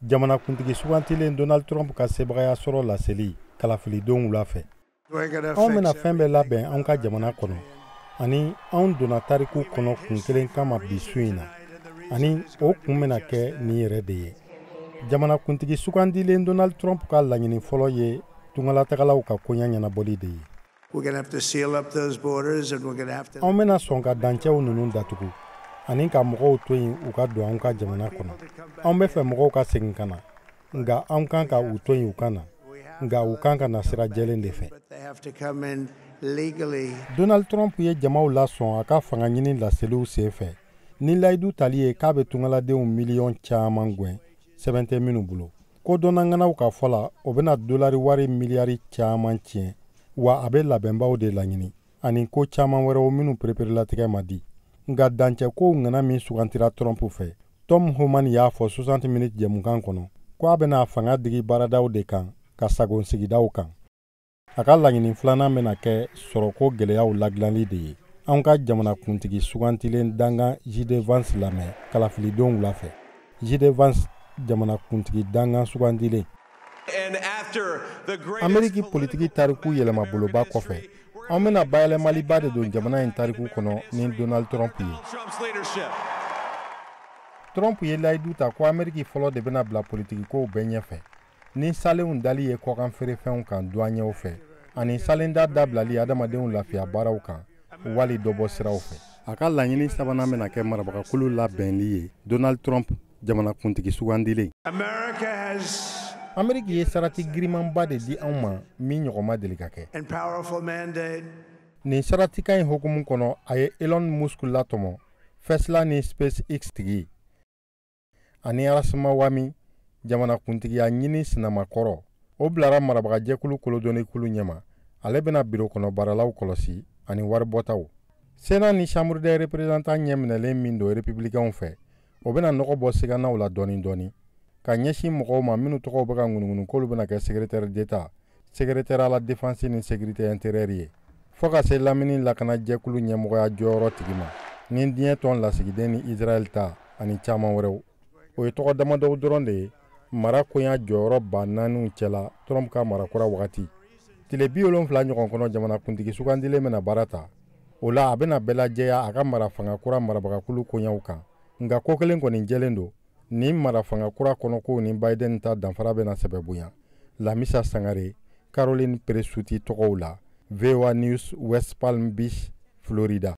Jamanakuntigi sugantilen Donald Trump ka sebagaya sɔrɔ laseli kalafilidenw wula fɛ. Anw bɛna fɛn bɛɛ labɛn anw ka jamana kɔnɔ, ani anw donna tariku kɔnɔ kun kelen kama bi su in na, ani o kun bɛna kɛ nin yɛrɛ de ye. Jamanakuntigi sugandilen Donald Trump ka laɲini fɔlɔ ye tungalatagalaw ka koɲɛ ɲɛnabɔli de ye. Anw bɛna sɔn ka dancɛw ninnu datugu ani ka mɔgɔw to yen u ka don anw ka jamana kɔnɔ. Anw bɛ fɛ mɔgɔw ka segin ka na, nka anw kan ka u to yen u ka na, nka u kan ka na sira jɛlen de fɛ. Donald Trump ye jamaw lasɔn a ka fanga ɲini laseliw sen fɛ ni layidu tali ye k'a bɛ tungaladenw miliyɔn caman gwɛn sɛbɛn tɛ minnu bolo. Ko dɔnnaŋanaw ka fɔ la, o bɛna dolari wari miliyari caman tiɲɛ, wa a bɛ labɛnbaw de laɲini ani ko caman wɛrɛw minnu pereperelatigɛ ma di. Nka dancɛkow ŋana min sugantira Trump fɛ, Tom Homan y'a fɔ 60 minutes jɛmukan kɔnɔ ko a bɛna fanga digi baaradaw de kan ka sagon sigidaw kan. A ka laɲini filanan bɛna kɛ sɔrɔko gɛlɛyaw ladilanli de ye. Anw ka jamanakuntigi sugantilen dankan J.D. Vance lamɛn kalafilidenw wula fɛ. J.D. Vance, jamanakuntigi dankan sugantilen. Ameriki politiki tariku yɛlɛmaboloba kɔfɛ, anw bɛna bayɛlɛmaliba de don jamana in tariku kɔnɔ ni Donald Trump ye. Trump ye layidu ta ko Ameriki fɔlɔ de bɛna bila politikikow bɛɛ ɲɛfɛ ni salenw dali ye kɔkan feerefɛnw kan duwaɲɛw fɛ, ani salenda dabilali adamadenw lafiya baaraw kan wali dɔbɔ siraw fɛ. A ka laɲini sabanan bɛna kɛ marabagakulu labɛnli ye. Donald Trump, jamanakuntigi sugandilen. Ameriki ye sarati girimanba de di anw ma min ɲɔgɔn ma deli ka kɛ. Nin saratikan in hukumu kɔnɔ, a ye Elon Musk latɔmɔ, Tesla ni SpaceX tigi, ani Ramaswamy, jamanakuntigiya ɲini sinamakɔrɔ. O bilara marabagajɛkulu kolodɔnnikulu ɲɛma. Ale bɛna biro kɔnɔ baaralaw kɔlɔsi ani waribɔtaw. Sénat ni Chambre des représentants ɲɛminɛlen min don républicainw fɛ, o bɛna nɔgɔ bɔ siganaw la dɔɔni dɔɔni ka ɲɛsin mɔgɔw ma minnu tɔgɔw bɛ ka ŋunuŋunu k'olu bɛna kɛ secrétaire d'État, secrétaire à la défense ni sécurité intérieure ye, fɔɔ ka se lamini lakanajɛkulu ɲɛmɔgɔya jɔyɔrɔ tigi ma ni diɲɛ tɔn lasigiden ni Israɛl ta ani caman wɛrɛw. O ye tɔgɔ damadɔw dɔrɔn de ye mara koɲa jɔyɔrɔ ba naaniw cɛla Trump ka marakura wagati. Tile 70 ɲɔgɔn kɔnɔ, jamanakuntigi sugandilen bɛna baara ta. O la, a bɛna bɛɛ lajɛya a ka mara fanga kura marabagakulu koɲaw kan. Nka ko kelen kɔni jɛlen don: nin mara fanga kura kɔnɔkow ni Biden ta danfara bɛna sɛbɛ bonya. Lamisa Sangare, Caroline Presutti tɔgɔw la, VOA News, West Palm Beach, Florida.